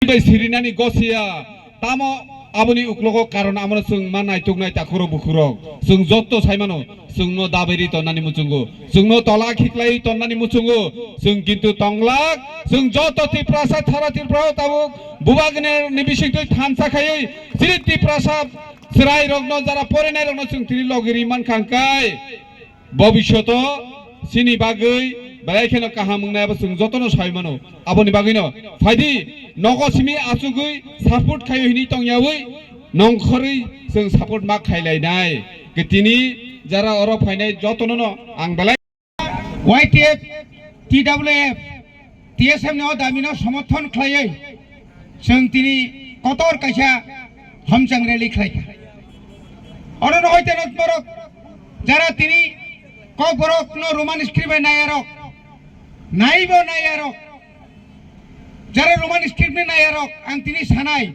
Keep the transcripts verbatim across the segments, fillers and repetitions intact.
Tei sirinani gosiya, tamo aboni uklogo karon amano chwng ma naituknai takhurok bukhurok. Chwng jotto saimano, chwngno dabiri tonnani muchungo, chwngno tola khiklai tonnani muchungo, chwng kintu tonglak, chwng jotto Tiprasa thara Tripura o tabuk bubagni ni bisingtwi thansa khaiwi, chini Tiprasa chwrai rokno jara porinai rokno chwng tini logi ri mankha hwnkhe. Bobishoto chini bagwi belai kheno kaham wngnai abo chwng jotono sai mano. Aboni bagwino phaidi nogo simi achugwi support khaio hinwi tongyawi nongkhorwi chwng support ma khailainai. Ke tini jara oro phainai jotono no ang belai Y T F, T W F, T S F ni o damino somorthon khlaiwi chwng tini kotor kaisa hamjang rally khlaikha. Oro no hoite no borok jara tini kokborok no Roman script bai naiyarok, naibo naiyarok, jara Roman script ni naiyarok ang tini sanai,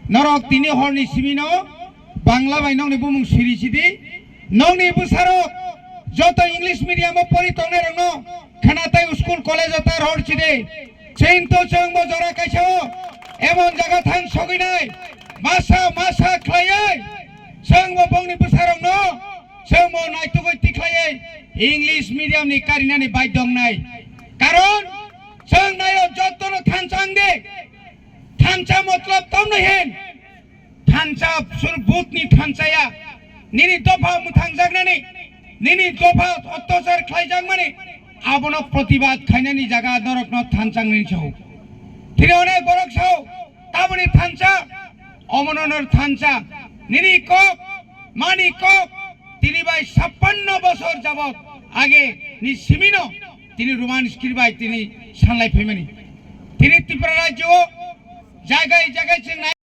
norok tini horni simino Bangla bai nokni bumung siri sidi, nokni bwsarok joto English medium o pori tongnai rokno khana tai school college o tar hor sidi. Chinto chwng bo jora kaisa o emon jaga thang sogwi nai, masa masa khlaiwi chwng bo bongni bwsarokno chwng bo naitugwi tikhlaiwi English medium ni karinani baidhyo wngnai. Karon chwng naio jottono thansa wng di, thansa motlop tamno hin. Thansa sur butni thansa ya. Nini dopha mwthangjaknani, nini dopha ottachar khlaijakmani, abono protibad khainani jaga norokno thansa wngwi sao. Thiri onek borok sao, taboni thansa, omononor thansa, nini kok, mani kok, tini bai sappanno bosor jabot age ni simino tini Roman script bai tini sanlai phaimani. Tini Tripura rajyo o jagai jagai chwng nai